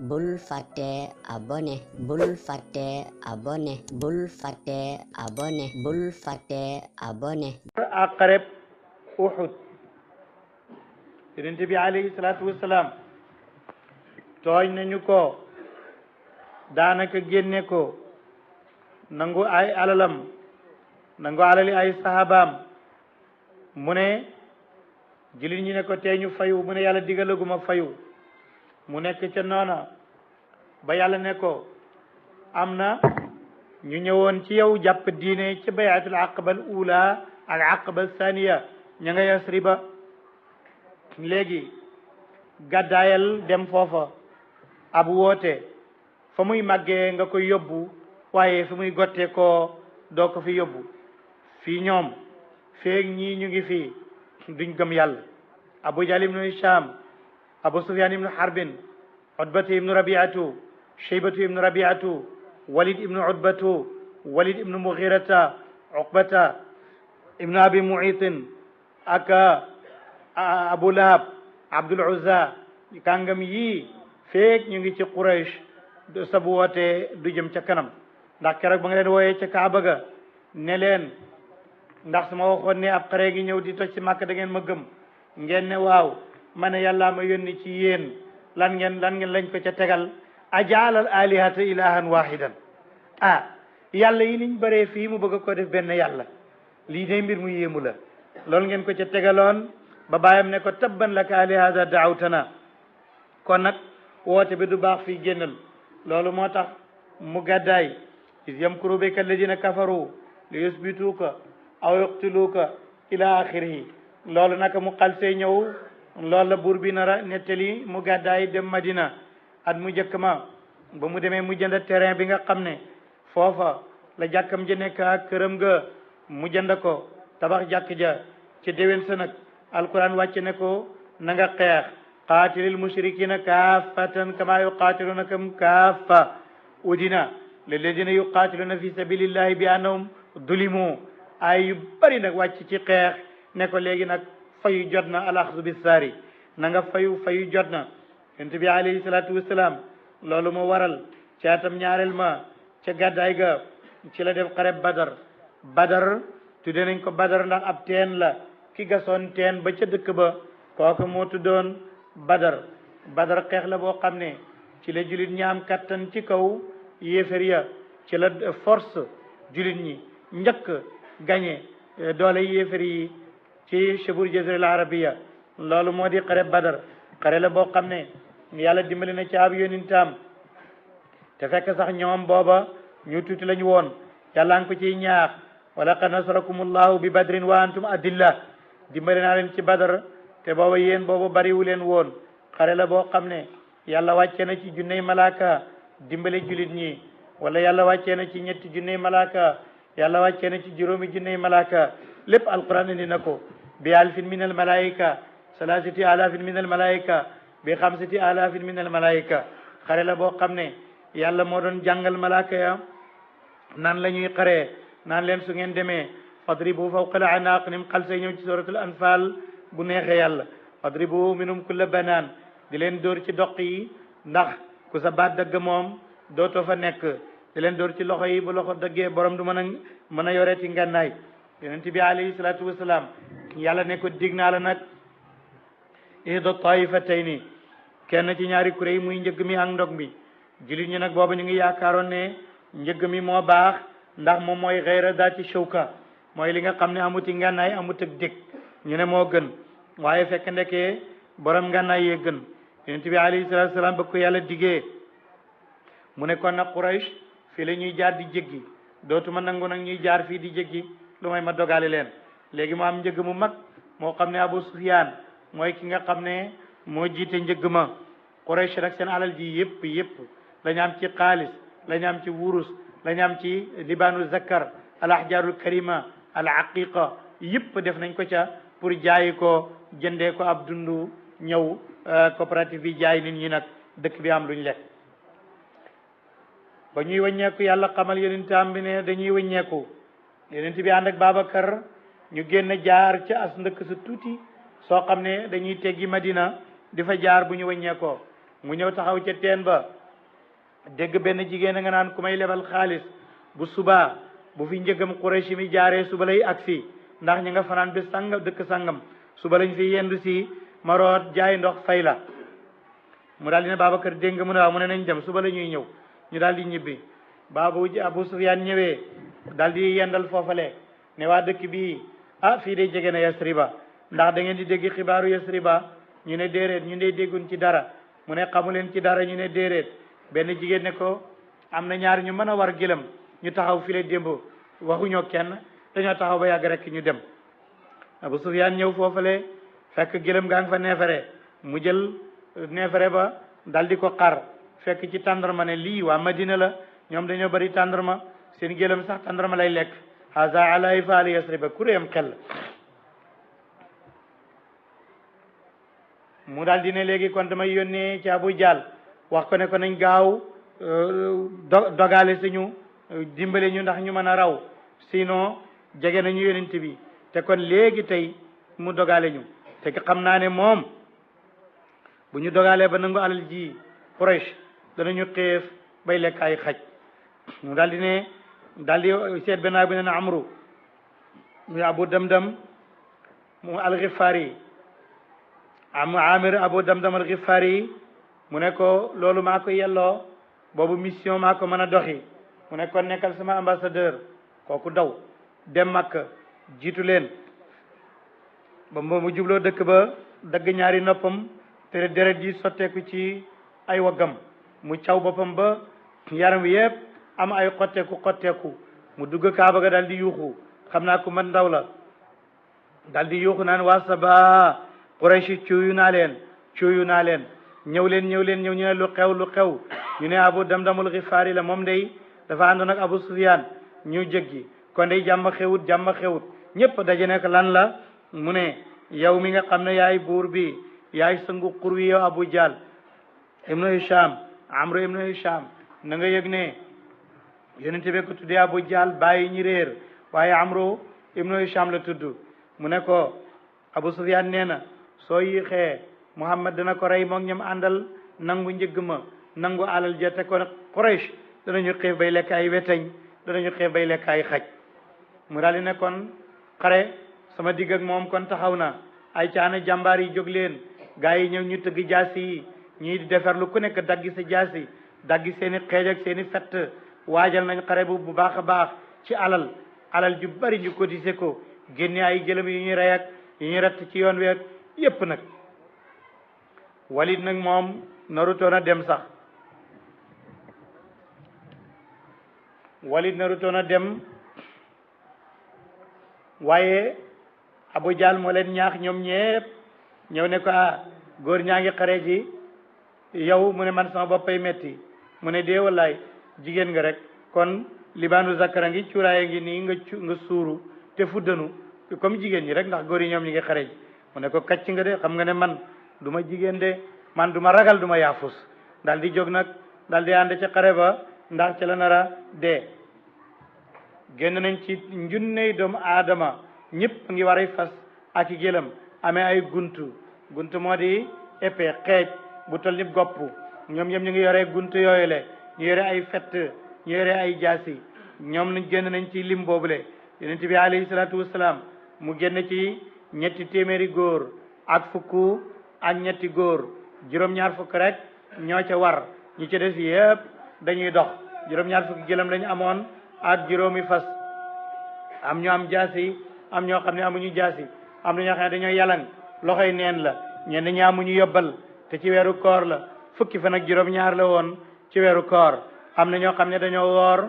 bul fàtte abonné bul fàtte abonné bul fàtte abonné bul fàtte abonné ak xareb Uhud yonent bi alayhi salaatu wasalaam tooñ nañu ko daanaka génne ko nangu ay alalam nangu alali ay sahabaam mu ne jullit ñi ne ko tey ñu fayu mu ne yàlla digalaguma fayu mu nekk ca noona ba yàlla ne ko am na ñu ñëwoon ci yow jàpp diine ci bayatul aqaba al ula ak aqaba saniya ña nga Yasriba léegi gàddaayal dem foofa ab woote fa muy màggee nga koy yóbbu waaye fa muy gottee koo doo ko fi yóbbu fii ñoom feeg ñii ñu ngi fii duñ gëm yàlla Abu Jahl ibnu Hisham Abu Sufyan ibnu Harbin Utbatu ibnu Rabiatu Shaybatu ibnu Rabiatu Walid ibnu Utbatu Walid ibnu Mughirata Uqbata ibnu Abi Muitin ak Abu Lahab Abdul Uzza kàngam yii feek ñu ngi ci Quraysh sabu wootee du jëm ca kanam ndax keroog ba nga leen wooyee ca Kaaba ga ne leen ndax su ma waxoon ne ab xare gi ñëw di toj ci Màkka da ngeen ma gëm ngeen ne waaw ma ne yàllaa ma yónni ci yéen lan ngeen lañ ko ca tegal ajaalal alihata ilahan wahidan yàlla yi niñ bëree fii mu bëgg ko def benn yàlla lii day mbir mu yéemu la loolu ngeen ko ca tegaloon ba bàyyam ne ko tabban laka alihada daawtana kon nag woote bi du baax fii génnal loolu moo tax mu gàddaay is yamkuru bika alladina kafaru li yusbituuka aw yuqtiluuka ila axirihi loolu naka mu xalsee ñëw loolu la buur bi nara nettali mu gàddaay dem Madina at mu njëkk ma ba mu demee mu jënd terrain bi nga xam ne foofa la jàkkam ja nekk ak këram ga mu jënd ko tabax jàkk ja ci déwén sa nag alquran wàcc ne ko na nga xeex qaatilil mushrikina kaafatan kama yuqaatilunakum kaafa udina lilladina yuqaatiluna fi sabilillahi bi annahum dulimu ay yu bari nag wàcc ci xeex ne ko léegi nag fayu jot na alaxdu bi saari na nga fayu jot na yonent bi alayhi salaatu wasalaam loolu moo waral ci atam ñaareel ma ca gàddaay ga ci la def xare badar tudde nañ ko badar ndax ab teen la ki gasoon teen ba ca dëkk ba kooku moo tuddoon badar xeex la boo xam ne ci la julit ñi am kattan ci kaw yéefér ya ci la force julit ñi njëkk gañe doole yéefér yi ci shibur jaziril arabiya loolu moo di xare badar xare la boo xam ne yàlla dimbali na ci ab yonentam te fekk sax ñoom booba ñu tuuti lañu woon yàlla ngi ko ciy ñaax wa laqad nasarakumullahu bi badrin wa antum adilla dimbali naa leen ci badar te booba yéen booba bariwu leen woon xare la boo xam ne yàlla wàccee na ci junney malaaka dimbali julit ñi wala yàlla wàccee na ci ñetti junney malaaka yàlla wàccee na ci juróomi junney malaaka lépp alquran indi na ko bi alfin min al malaika salasati alafin min al malaika bi xamsati alafin min al malaika xare la boo xam ne yàlla moo doon jàngal malaaka ya nan la ñuy xaree naan leen su ngeen demee fadribu fawqa al anaq nim xal say ñëw ci suratul anfal bu neexee yàlla fadribu minum kulla banaan di leen dóor ci doq yi ndax ku sa baat dëgg moom dootoo fa nekk di leen dóor ci loxo yi bu loxo dëggee borom du mën a yoreeti ngànnaay yonent bi alayhi salaatu wasalaam yàlla ne ko dig naa la nag ihda taifatayni kenn ci ñaari kuréel yi muy njëgg mi ak ndog mi julit ñi nag boobu ñu ngi yaakaaroon ne njëgg mi moo baax ndax moom mooy xeyra daati shawka mooy li nga xam ne amuti ngànnaay amut ak dég ñu ne moo gën waaye fekk ndekee borom ngànnaay yee gën yonent bi alayhi salaatu wasalaam ba ko yàlla digee mu ne kon nag Quraysh fii la ñuy jaar di jéggi dootuma nangu nag ñuy jaar fii di jéggi lu may ma dogale leen léegi mu am njëgg mu mag moo xam ne Abu Sufyaan mooy ki nga xam ne moo jiite njëgg ma Quraysh rek seen alal ji yëpp la ñu am ci xaalis la ñu am ci wurus la ñu am ci libaanu zakkar al ahjarul karima al aqiqa yëpp def nañ ko ca pour jaayi ko jëndee ko ab dundu ñëw coopérative bi jaay nit ñi nag dëkk bi am luñ lekk ba ñuy wëññeeku yàlla xamal yonentam bi ne dañuy wëññeeku yonent bi ànd ak Babacar ñu génn jaar ca as ndëkk sa tuuti soo xam ne dañuy teggi Madina di fa jaar bu ñu wëññeekoo mu ñëw taxaw ca teen ba dégg benn jigéen a nga naan ku may lebal xaalis bu subaa bu fi njëgam Quraysh mi jaaree suba lay agsi ndax ñi nga fanaan bi sàngam dëkk sàngam suba lañ fi yendu si maroot jaay ndox fay la mu daal di ne Babacar dégg nga mu ne waaw mu ne nañ dem suba la ñuy ñëw ñu daal di ñibbi Abu Sufyaan ñëwee daal di yendal foofale ne waa dëkk bii fii de jege na Yasriba ndax da ngeen di dégg xibaaru Yasriba ñu ne déeréet ñu ne déggun ci dara mu ne xamu leen ci dara ñu ne déeréet benn jigéen ne ko am na ñaar ñu mën a war gëlëm ñu taxaw file démb waxuñoo kenn dañoo taxaw ba yàgg rek ñu dem Abu Sufyaan ñëw foofale fekk gëlëm gaa ngi fa neefere mu jël neefere ba dal di ko xar fekk ci tàndarma ne lii waa Madina la ñoom dañoo bari tàndarma seen gëlëm sax tàndarma lay lekk haza ala ifaali Yasriba kuréem xel mu daal di ne léegi kon damay yónnee ci Abu Jahl wax ko ne ko nañ gaaw dogale suñu dimbale ñu ndax ñu mën a raw sinon jege nañu yonent bi te kon léegi tey mu dogale ñu te xam naa ne moom bu ñu dogalee ba nangu alal ji Quraysh danañu xiif bay lekk ay xaj mu daal di ne daal di seet benn bi ne Amru muy Abu Damdam mu al-Ghifari Amir Abu Damdam al-Ghifari mu ne ko loolu maa ko yelloo boobu mission maa ko mën a doxi mu ne kon nekkal sama ambassadeur kooku daw dem Makka jiitu leen ba mu jubloo dëkk ba dagg ñaari noppam te deret ji sotteeku ci ay waggam mu caw boppam ba yaram wi yëpp am ay xotteeku mu dugg Kaaba ga daal di yuuxu xam naa ku man ndaw la daal di yuuxu naan waa Saba Quraysh cuuyu naa leen ñëw leen ñu ne lu xew ñu ne Abu Damdamul Xifaari la moom day dafa àndoon ak Abu Sufyaan ñu jéggi kon day jàmm xewut ñëpp daje nekk lan la mu ne yow mi nga xam ne yaay buur bi yaay sëngu xur wi yow Abu Jahl ibnu Hisham Amru ibnu Hisham na nga yëg ne yonent bi ko tuddee Abu Jahl bàyyi ñi réer waaye Amru ibnu Hisham la tudd mu ne ko Abu Sufyaan nee na soo yéexee Muhammad dana ko rey moom ñam àndal nangu njëgg ma nangu alal ja te kon Quraysh danañu xiif bay lekk ay weteñ danañu xiif bay lekk ay xaj mu daal di ne kon xare sama digg ak moom kon taxaw na ay caana jàmbaar yi jóg leen gaa yi ñëw ñu tëgg jaasi yi ñii di defarlu ku nekk daggi sa jaasi daggi seen i xeej ak seen i fett waajal nañ xare bu baax a baax ci alal ju bari ñu cotisé ko génne ay gëlëm yu ñuy rey ak yu ñuy ratt ci yoon week yépp nag Walid nag moom narutoon a dem sax Walid narutoon a dem waaye Abu Jahl moo leen ñaax ñoom ñépp ñëw ne ko góor ñaa ngi xare ji yow mu ne man sama boppay metti mu ne dee wallaay jigéen nga rek kon libaanu zakara ngi cuuraaye ngi nii nga suuru te fuddanu comme jigéen ñi rek ndax góor yi ñoom ñi ngi xare ji mu ne ko kacc nga de xam nga ne man du ma jigéen de man du ma ragal du ma yaafus daal di jóg nag daal di ànd ca xare ba ndax ca la nara dee génn nañ ci njunney doomu aadama ñëpp ngi war ay fas ak i gëlëm amee ay guntu moo di épée xeej bu tol ni gopp ñoom ñëpp ñu ngi yore guntu yooyu le ñu yore ay fett ñu yore ay jaasi ñoom nañ génn nañ ci lim boobule yonent bi alayhi salaatu wasalaam mu génn ci ñetti téeméeri góor ak fukk ak ñetti góor juróom-ñaar fukk rek ñoo ca war ñi ci des yëpp dañuy dox juróom-ñaar fukki gëlëm lañu amoon ak juróomi fas am ñu am jaasi am ñoo xam ne amuñu jaasi am na ñoo xam ne dañoo yalang loxoy neen la ñenn ñi amuñu yobbal te ci weeru koor la fukki fan ak juróom-ñaar la woon ci weeru koor am na ñoo xam ne dañoo woor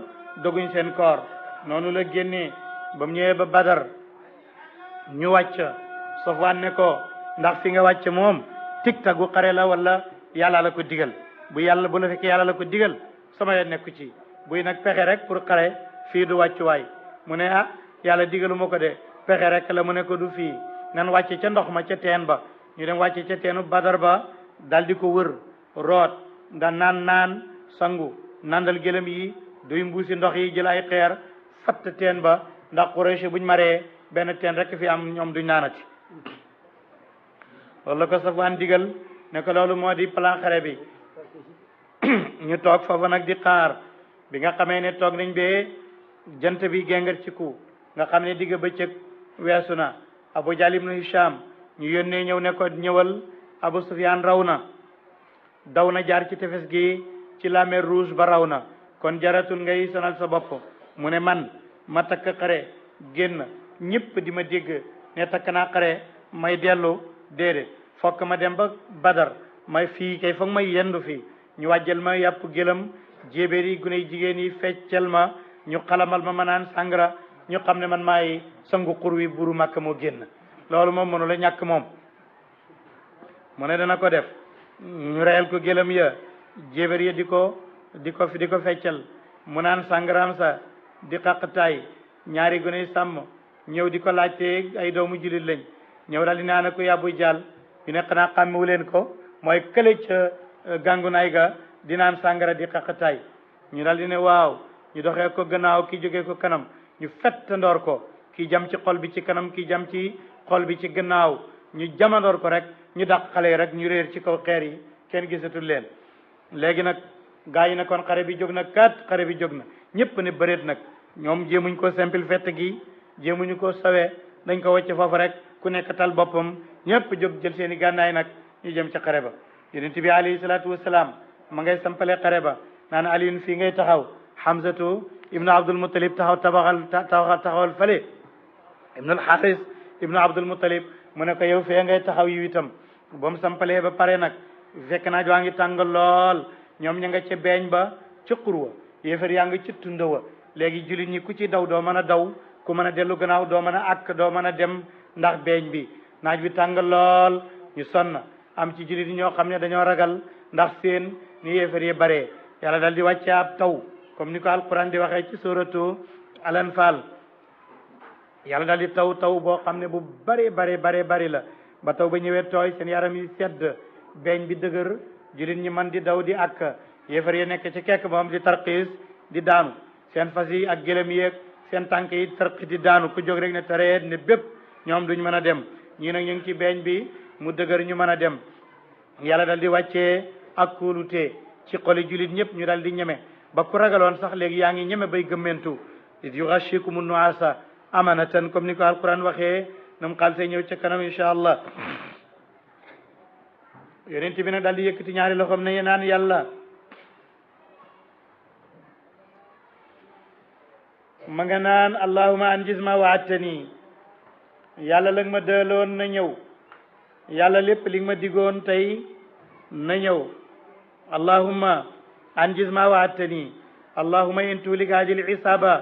doguñ seen koor noonu la génnee ba mu ñëwee ba Badar ñu wàcc Safwaan ne ko ndax fi nga wàcc moom tig-tagu xare la wala yàlla la ko digal bu la fekkee yàlla la ko digal sama yoon nekku ci buy nag pexe rek pour xare fii du wàccuwaay mu ne yàlla digalu ma ko de pexe rek la mu ne ko du fii nan wàcce ca ndox ma ca teen ba ñu dem wàcce ca teenu Badar ba dal di ko wër root da naan sangu nandal gëlëm yi duy mbuusi ndox yi jël ay xeer fatt teen ba ndax Quraysh buñ maree benn teen rek fi am ñoom duñ naanati loolu la ko Safwaan digal ne ko loolu moo di plan xare bi ñu toog foofa nag di xaar bi nga xamee ne toog nañ bee jant bi gengar ci ku nga xam ne digg bëccëg weesu na Abu Jahl ibnu Hisham ñu yónnee ñëw ne ko ñëwal Abu Sufyaan raw na daw na jaar ci tefes gi ci la mer Rouge ba raw na kon jaratul ngay sonal sa bopp mu ne man ma takk xare génn ñëpp di ma dégg ne takk naa xare may dellu déedéet fokk ma dem ba Badar may fii kay foog may yendu fii ñu wàjjal ma yàpp gëlëm jéebéer yi gune jigéen yi feccal ma ñu xalamal ma naan sàngara ñu xam ne man maay sangu xur wi buru Makka moo génn loolu moom mënu la ñàkk moom mu ne dana ko def ñu reyal ko gëlëm ya jéebéer ya di ko feccal mu naan sàngaraam sa di xaqtaay ñaari gune sàmm ñëw di ko laajte ay doomu jullit lañ ñëw daal di naan ko yàbbu jaal ñu ne xanaa xàmmewu leen ko mooy kële ca gàngunaay ga di naan sàngara di xaqtaay ñu daal di ne waaw ñu doxee ko gannaaw kii jógee ko kanam ñu fett ndoor ko kii jam ci xol bi ci kanam kii jam ci xol bi ci gannaaw ñu jamandoor ko rek ñu dàq xale yi rek ñu réer ci kaw xeer yi kenn gisatul leen léegi nag gaa yi ne kon xare bi jóg na xare bi jóg na ñëpp ne bëreet nag ñoom jéemuñ ko simple fett gi jéemuñu ko sawee dañ ko wàcc foofu rek ku nekk tal boppam ñëpp jóg jël seen i gànnaay nag ñu jëm ca xare ba yonent bi alayhi salaatu wasalaam ma ngay sampale xare ba naan Aliyun fii ngay taxaw Hamzatu ibnu Abdul Muttalib taxawal fale ibnu al-Haris ibnu Abdul Muttalib mu ne ko yow fee ngay taxaw yi itam ba mu sampalee ba pare nag fekk naaj waa ngi tàng lool ñoom ña nga ca beeñ ba ca xurwa yéefar yaa ngi ci tunda wa léegi jullit ñi ku ci daw doo mën a daw ku mën a dellu gannaaw doo mën a àkk doo mën a dem ndax beeñ bi naaj bi tàng lool ñu sonn am ci jullit yi ñoo xam ne dañoo ragal ndax seen ni yéefar yi baree yàlla dal di wàcce ab taw comme ni ko alquran di waxee ci suratu al-Anfal yàlla dal di taw boo xam ne bu bari la ba taw ba ñëwee tooy seen yaram yi sedd beeñ bi dëgër jullit ñi man di daw di ak yéefar yi nekk ci kekk moom di tarxiis di daanu seen fas yi ak gëlëm yeeg seen tànk yi tarxi di daanu ku jóg rek ne tareet ne bépp ñoom duñ mën a dem ñii nag ñu ngi ci beeñ bi mu dëgër ñu mën a dem yàlla dal di wàccee ak kóolute ci xoli jullit ñëpp ñu dal di ñeme ba ku ragaloon sax léegi yaa ngi ñeme bay gëmmentu id yughashikumu nuasa amanatan comme ni ko alquran waxee nam xaal see ñëw ca kanam insha allah yonent bi nag dal di yëkkati ñaari loxoom ne naan yàlla ma nga naan allahuma anjiz ma waadtani yàlla la nga ma dëloon na ñëw yàlla lépp li nga ma digoon tey na ñëw allahumma anjiz ma waadtani allahumma in tuhlik hadihi al-isaba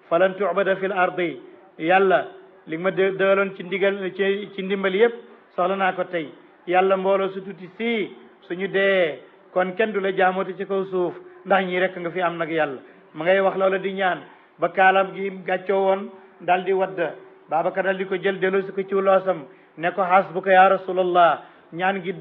falan tu'bada fi l-ardi yàlla li nga ma dëloon ci ndigal ci ndimbal yépp soxla naa ko tey yàlla mbooloo su tuuti si suñu dee kon kenn du la jaamooti ci kaw suuf ndax ñii rek nga fi am nag yàlla ma ngay wax loola di ñaan ba kaalam gi gàccoo woon dal di wadd Babacar dal di ko jël dellu si ko ci loosam ne ko hasbuka ya rasulallah ñaan gi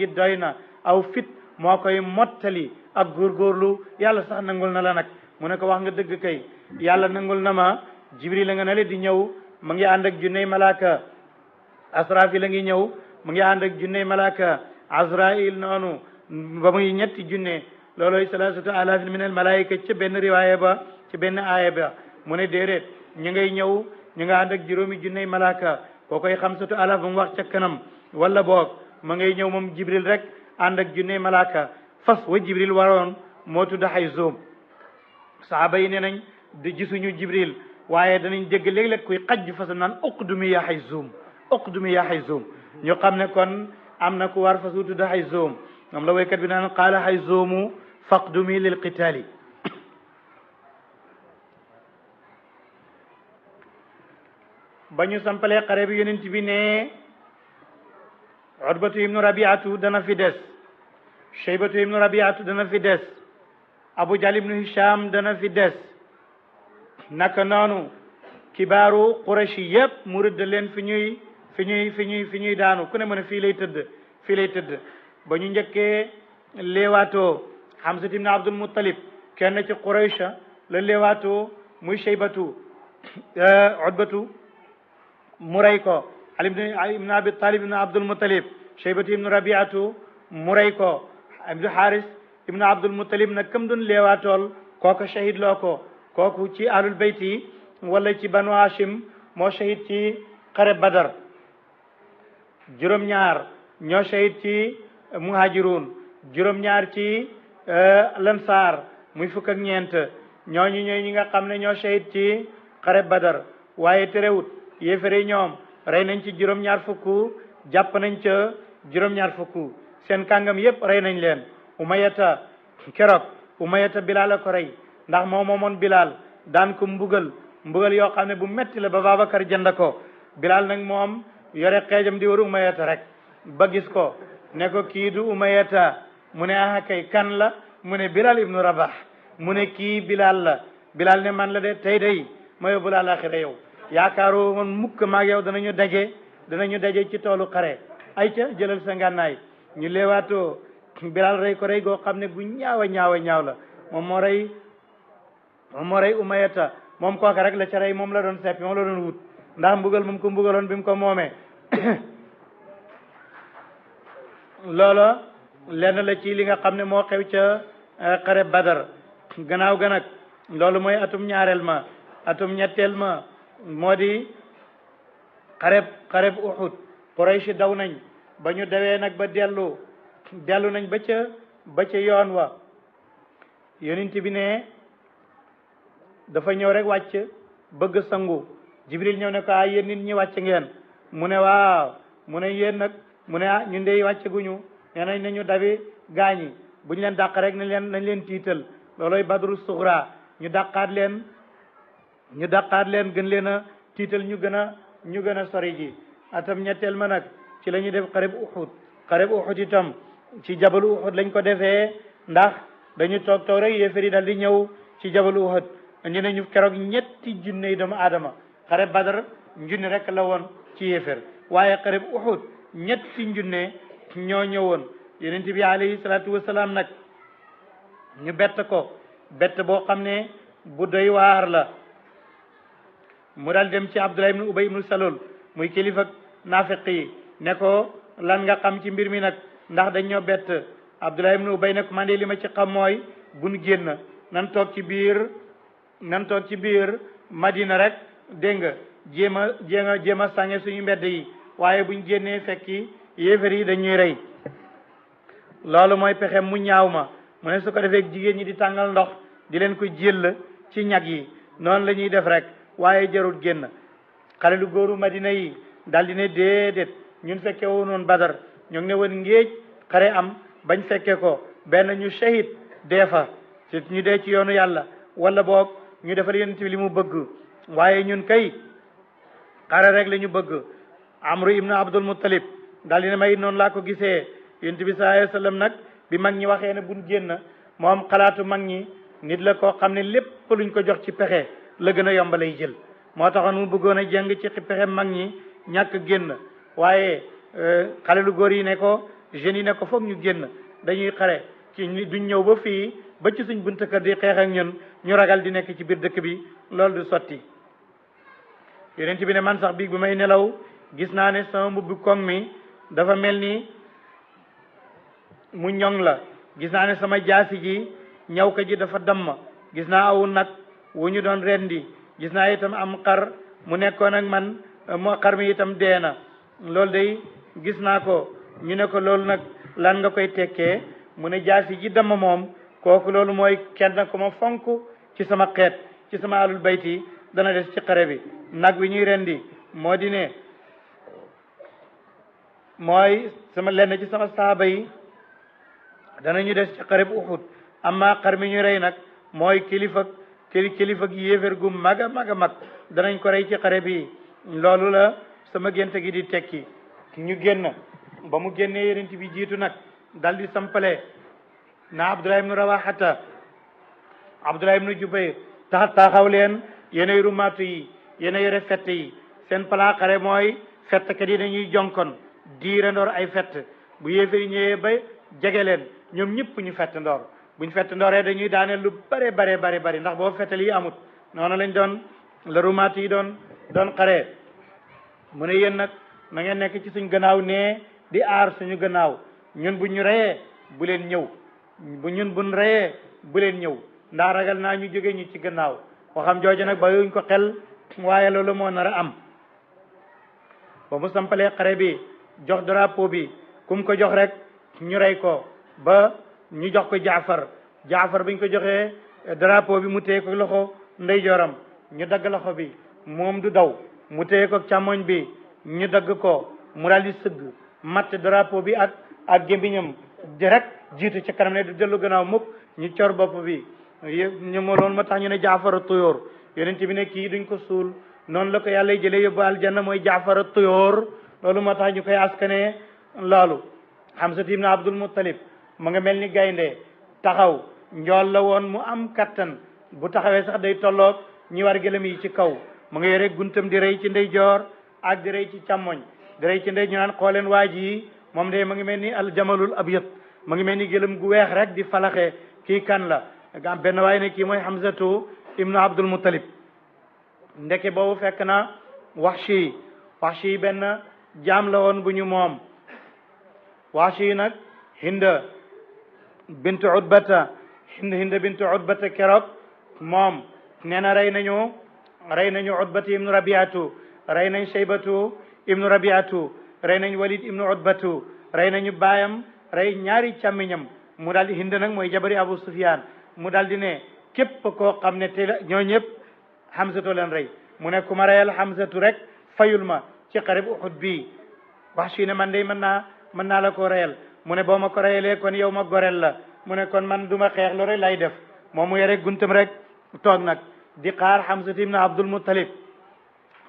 doy na aw fit moo koy mottali ak góorgóorlu yàlla sax nangul na la nag mu ne ko wax nga dëgg kay yàlla nangul na ma jibril la nga ne le di ñëw mu ngi ànd ak junney malaaka asrafil la ngi ñëw mu ngi ànd ak junney malaaka azrail noonu ba muy ñetti junne looloy salasatu alafin min al malaika ci benn riwaaya ba ci benn aaya ba mu ne déedéet ñu ngay ñëw ñu nga ànd ak juróomi junney malaaka koo koy xamsatu alaf ba mu wax ca kanam wala boog ma ngay ñëw moom jibril rek ànd ak junney malaaka fas wa jibril waroon moo tudd Hayzum sahaaba yi ne nañ di gisuñu jibril waaye danañ dégg léeg-léeg kuy xajju fasam naan uqdumi ya Hayzum uqdumi ya Hayzum ñu xam ne kon am na ku war fas wu tudd Hayzum moom la waykat bi naan qaala Hayzumu faqdumi lil qitaali ba ñu sampalee xare bi yonent bi ne Utbatu ibnu Rabiatu dana fi des Shaybatu ibnu Rabiatu dana fi des Abu Jahl ibnu Hisham dana fi des naka noonu kibaaru Quraysh yëpp mu rëdd leen fi ñuy daanu ku ne mën a fii lay tëdd ba ñu njëkkee leewaatoo Hamza ibnu Abdul Muttalib kenn ci Quraysh la leewaatoo muy Shaybatu Utbatu mu rey ko Ali ibn Abi Talib ibn Abdul Muttalib Shaybatu ibn Rabiatu mu rey ko Abdul Haris ibnu Abdul Muttalib nag kam doon leewaatool kooku shahid loo ko kooku ci ahlul bayt yi wala ci banu Hashim moo shahid ci xare Badar juróom-ñaar ñoo shahid ci muhajirun juróom-ñaar ci lansaar muy fukk ak ñeent ñooñu ñooy ñi nga xam ne ñoo shahid ci xare Badar waaye terewut yéefare ñoom rey nañ ci juróom-ñaar fukk jàpp nañ ca juróom-ñaar fukk seen kàngam yépp rey nañ leen Umayata keroog Umayata Bilal a ko rey ndax moo moomoon Bilal daan ko mbugal yoo xam ne bu metti la ba Babacar jënd ko Bilal nag moom yore xeejam di war Umayata rek ba gis ko ne ko kii du Umayata mu ne ah kay kan la mu ne Bilal ibnu Rabah mu ne kii Bilal la Bilal ne man la de tey day ma yóbbu la àllaaxira yow yaakaaroo man mukk maag yow danañu daje ci toolu xare ay ca jëlal sa ngànnaay ñu leewaatoo Bilal rey ko rey goo xam ne gu ñaaw a ñaaw la moom moo rey Umayata moom kooka rek la ca rey moom la doon seppi moom la doon wut ndax mbugal moom ko mbugaloon bi mu ko moomee loola lenn la ci li nga xam ne moo xew ca xare Badar gannaaw ga nag loolu mooy atum ñaareel ma atum ñetteel ma moo di xareb Uhud Quraysh daw nañ ba ñu dawee nag ba dellu nañ ba ca yoon wa yonent bi ne dafa ñëw rek wàcc bëgg sangu Jibril ñëw ne ko ah yéen nit ñi wàcc ngeen mu ne waaw mu ne yéen nag mu ne ah ñun dey wàcc guñu nee nañ nañu dabi gaañi buñ leen dàq rek nañ leen tiital looloy badru sugra ñu dàqaat leen gën leen a tiital ñu gën a sori ji atam ñetteel ma nag ci la ñuy def xareb Uhud itam ci jabalu Uhud lañ ko defee ndax dañu toog rek yéefari dal di ñëw ci jabalu Uhud indi nañu keroog ñetti junne doomu aadama xareb Badar junne rek la woon ci yéefar waaye xareb Uhud ñetti junne ñoo ñëwoon yonent bi alayhi salaatu wasalaam nag ñu bett boo xam ne bu doy waar la mu dal dem ci Abdullah ibnu Ubay ibnu Salul muy kilifa naafiq yi ne ko lan nga xam ci mbir mi nag ndax dañ ñoo bett Abdullah ibnu Ubay ne ko man de li ma ci xam mooy buñ génn nan toog ci biir Madina rek dégg nga jéem a sànge suñu mbedd yi waaye buñ génnee fekki yéefar yi dañuy rey loolu mooy pexe mu ñaaw ma mu ne su ko defee jigéen ñi di tàngal ndox di leen ko jël ci ñag yi noonu la ñuy def rek waaye jarul génn xale lu góoru Madina yi daal di ne déedéet ñun fekke woon Badar ñoo ngi ne woon ngéej xare am bañ fekke ko benn ñu shahid dee fa ci ñu dee ci yoonu yàlla wala boog ñu defal yonent bi li mu bëgg waaye ñun kay xare rek la ñu bëgg Amru ibnu Abdul Muttalib daal di ne may noonu laa ko gisee yonent bi sallallahu alayhi wa sallam nag bi mag ñi waxee ne buñ génn moom xalaatu mag ñi nit la koo xam ne lépp luñ ko jox ci pexe la gën a yomb lay jël moo taxoon mu bëggoon a jàng ci pexe mag ñi ñàkk génn waaye xale lu góor yi ne ko jeunes yi ne ko foog ñu génn dañuy xare ci duñ ñëw ba fii ba ci suñ buntu kër di xeex ak ñun ñu ragal di nekk ci biir dëkk bi loolu du sotti yonent bi ne man sax bi may nelaw gis naa ne sama mbubbi koŋ mi dafa mel ni mu ñoŋ la gis naa ne sama jaasi ji ñaw ko ji dafa damm gis naa aw nag wu ñu doon rendi gis naa itam am xar mu nekkoon ak man moo xar mi itam dee na loolu day gis naa ko ñu ne ko loolu nag lan nga koy tekkee mu ne jaasi ji damm moom kooku loolu mooy kenn ko ma fonk ci sama xeet ci sama alul bayti dana des ci xare bi nag wi ñuy rendi moo di ne mooy sama lenn ci sama saaba yi danañu des ci xare bu Uhud amma xar mi ñu rey nag mooy kilifa gi yéefér gu mag a mag danañ ko rey ci xare bi loolu la sama gént gi di tekki ñu génn ba mu génnee yonent bi jiitu nag dal di sampale na Abdullah ibnu Rawahata Abdullah ibnu Jubayr taxaw leen yéenay rumaatu yi yéena yore fett yi seen plan xare mooy fettkat yi dañuy jonkon diire ndoor ay fett bu yéefér yi ñëwee ba jege leen ñoom ñëpp ñu fett ndoor buñ fett ndooree dañuy daaneel lu bari ndax boo fettal yi amut noonu lañ doon la rumaatu yi doon xare mu ne yéen nag na ngeen nekk ci suñ gannaaw nee di aar suñu gannaaw ñun bu ñu reyee bu leen ñëw bu ñun buñ reyee bu leen ñëw ndax ragal naa ñu jóge ñu ci gannaaw waxam jooju nag bayuñ ko xel waaye loolu moo nar a am ba mu sampalee xare bi jox drapeau bi kum ko jox rek ñu rey ko ba ñu jox ko Jaafar biñ ko joxee drapeau bi mu téye ko loxo ndeyjooram ñu dagg loxo bi moom du daw mu téye ko càmmoñ bi ñu dagg ko mu daal di sëgg matt drapeau bi ak gémmiñam direct jiitu ci kanam ne du dellu gannaaw mukk ñu cor bopp bi ñu ma loolu ma tax ñu ne Jaafar tuyóor yonent bi ne kii duñ ko suul noonu la ko yàlla jëlee yóbbu aljanna mooy Jaafar tuyóor loolu moo tax ñu koy askanee loolu Hamza ibn Abdul Muttalib ma nga mel ni gaynde taxaw njool la woon mu am kattan bu taxawee sax day tolloog ñi war gëlëm yi ci kaw mu nga yore guntam di rey ci ndeyjoor ak di rey ci càmmoñ di rey ci ndey ñu naan xooleen waa ji moom de ma ngi mel ni al jamalul abyad ma ngi mel ni gëlëm gu weex rek di falaxe kii kan la am benn waaye ne kii mooy Hamzatu ibnu Abdul Muttalib ndeke boobu fekk na Wahshi benn jaam la woon bu ñu moom Wahshi nag Hind bintu Utbata keroog moom nee na rey nañu Utbatu ibnu Rabiatu rey nañ Shaybatu ibnu Rabiatu rey nañ Walid ibnu Utbatu rey nañu baayam rey ñaari càmmiñam mu daal di Hind nag mooy jabari Abu Sufyan mu daal di ne képp koo xam ne te ñoo ñëpp Hamzatu leen rey mu ne ku ma reyal Hamzatu rek fayul ma ci xareb Uhud bii Wahshi ne man de mën naa la ko reyal mu ne boo ma ko reyalee kon yow ma gorel la mu ne kon man du ma xeex lu rek lay def moom mu yore guntam rek toog nag di xaar Hamzatu ibn Abdul Muttalib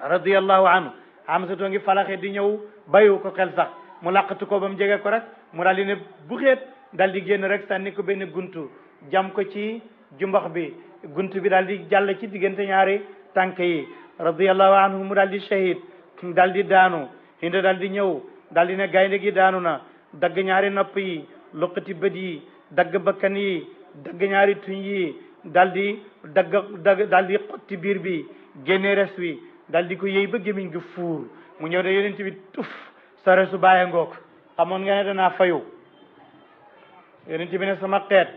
radiyallahu anhu Hamzatu ngi falaxe di ñëw bayu ko xel sax mu laqatu ko ba mu jege ko rek mu daal di ne bu xeet daal di génn rek sànni ko benn guntu jam ko ci jumbax bi guntu bi daal di jàll ci diggante ñaari tànk yi radiyallahu anhu mu daal di shahid daal di daanu Hind daal di ñëw daal di ne gaynde gi daanu na dagg ñaari nopp yi luqati bët yi dagg bakkan yi dagg ñaari tuñ yi daal di daal di xotti biir bi génne res wi daal di ko yëy ba gémmiñ gi fuur mu ñëw de yonent bi tuf sa resu bàyyi ngoog xamoon nga ne danaa fayu yonent bi ne sama xeet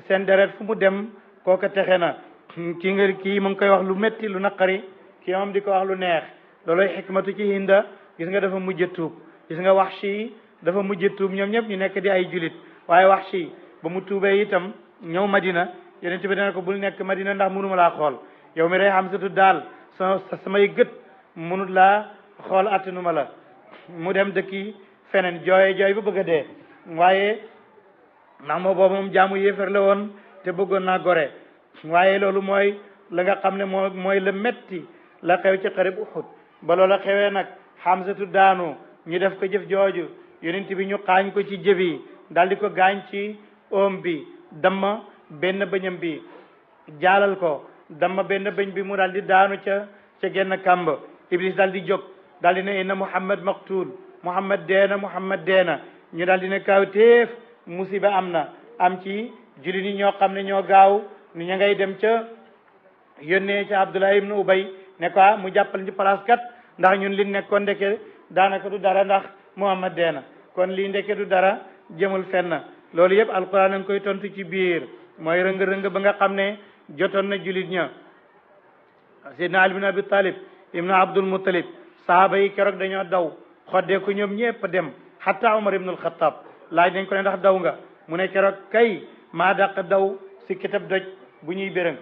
seen deret fu mu dem kooka texe na kii mu ngi koy wax lu metti lu naqari kii moom di ko wax lu neex looloy xikmatu ci Hinda gis nga dafa mujj tuub gis nga Wahshi dafa mujj tuub ñoom ñëpp ñu nekk di ay julit waaye Wahshi ba mu tuubee itam ñëw Madina yonent bi dana ko bul nekk Madina ndax mënuma laa xool yow mi rey Hamzatu daal samay gët mënut laa xool attanuma la mu dem dëkki feneen jooy ba bëgg a dee waaye ndax moo boobu moom jaamu yéefar la woon te bëggoon naa gore waaye loolu mooy la nga xam ne mooy la metti la xew ci xareb Uhud ba loola xewee nag Hamzatu daanu ñu def ko jëf jooju yonent bi ñu xaañ ko ci jëf yi daal di ko gaañ ci oom bi damma benn bëñam bi jaalal ko damma benn bëñ bi mu daal di daanu ca genn kàmb Iblis daal di jóg daal di ne inna Muhammad maqtul Muhammad deena ñu daal di ne kaawteef musiba am ci jullit ñi ñoo xam ne ñoo gaaw ni ña ngay dem ca yónnee ca Abdullah ibnu Ubay ne ko mu jàppal ci place kat ndax ñun li nekkoon ndeke daanaka du dara ndax Muhammad deena kon lii ndeke du dara jëmul fenn loolu yëpp alquran a ngi koy tontu ci biir mooy rëng-rëng ba nga xam ne jotoon na jullit ña Seydina Ali bin Abi Talib ibnu Abdul Muttalib sahaba yi keroog dañoo daw xoddee ko ñoom ñëpp dem hatta Umar ibnul Xattaab laaj nañ ko ne ndax daw nga mu ne keroog kay maa dàq daw si kitab doj bu ñuy bérëng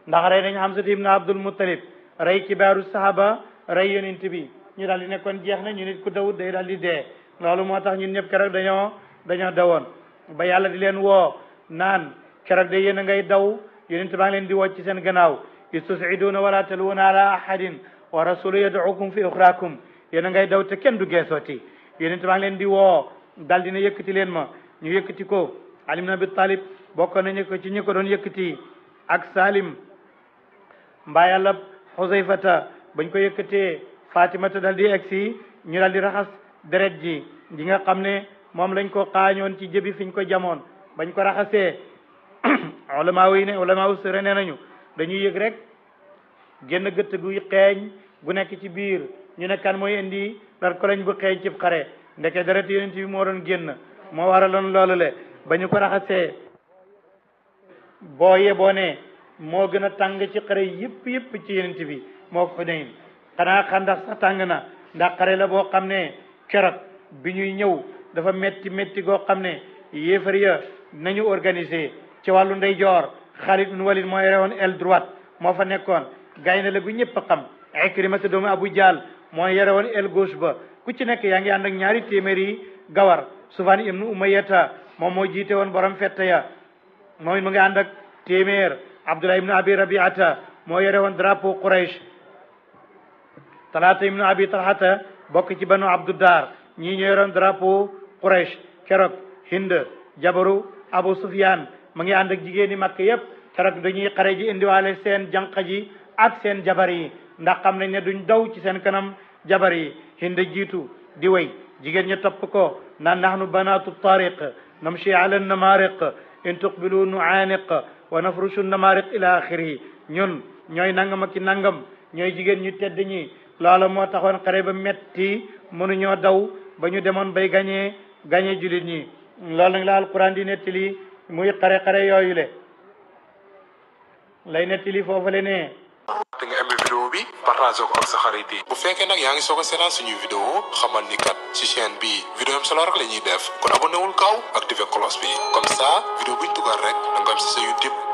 ndax rey nañ Hamza ibn Abdul Muttalib rey kibaaru sahaba rey yonent bi ñu daal di nekkoon jeex na ñu nit ku dawut day daal di dee loolu moo tax ñun ñëpp keroog dañoo dawoon ba yàlla di leen woo naan keroog de yéen a ngay daw yonent baa ngi leen di woo ci seen gannaaw istus'iduuna wala talwuuna ala ahadin wa rasulu yad'ukum fi uxraakum yéen a ngay daw te kenn du geesooti yonent baa ngi leen di woo daal dina yëkkati leen ma ñu yëkkati ko Ali ibn Abi Talib bokk nañu ko ci ñi ko doon yëkkati ak Salim mbaa yàlla Xusayfata bañ ko yëkkatee Fatimata dal di egsi ñu dal di raxas deret ji nga xam ne moom lañ ko xaañoon ci jëbi fiñ ko jamoon bañ ko raxasee ulama wu sëre nee nañu dañuy yëg rek génn gëtt guy xeeñ gu nekk ci biir ñu ne kan mooy indi dar ko lañ bu xeeñ cib xare ndeke deret yonent bi moo doon génn moo waraloon loolu le ba ñu ko raxasee boo yeboo ne moo gën a tàng ci xare yëpp ci yenent bi moo ko Xunayn xanaa xandax sax tàng na ndax xare la boo xam ne keroog bi ñuy ñëw dafa metti goo xam ne yéefar ya nañu organisé ci wàllu ndeyjoor Xaalid ibn Walid moo yore woon aile droite moo fa nekkoon gaynde la gu ñëpp a xam Ikrimata doomu Abu Jahl moo yore woon aile gauche ba ku ci nekk yaa ngi ànd ak ñaari téeméeri gawar Sufyaan ibnu Umayyata moom moo jiite woon borom fette ya moom it mu ngi ànd ak téeméer Abdullah ibnu Abi Rabiata moo yore woon drapeau Quraysh Talaata ibnu Abi Talhata bokk ci banu Abduddar ñii ñoo yoroon drapeau Quraysh keroog Hind jabaru Abu Sufyan mu ngi ànd ak jigéeni Makk yépp keroog dañuy xare ji indiwaale seen jànq ji ak seen jabar yi ndax xam nañ ne duñ daw ci seen kanam jabar yi Hind jiitu di way jigéen ña topp ko naan nahnu banatu tariq namshi ala namariq in tuqbilu nuaaniq wa nafrushu namariq ila axirihi ñun ñooy nangam ak ci nangam ñooy jigéen ñu tedd ñi loola moo taxoon xare ba metti mënuñoo daw ba ñu demoon bay gañee julit ñi loolu nag la alquran di nettali muy xare yooyu le lay nettali foofu le ne te nga aimé vidéo bi partage ko ak sa xarit yi bu fekkee nag yaa ngi soog a seetaan suñuy vidéo xamal ni kat ci chaîne bi vidéo am solo rek la ñuy def kon abonné wul gaaw activé cloche bi comme ça vidéo buñ dugal rek da nga am si sa YouTube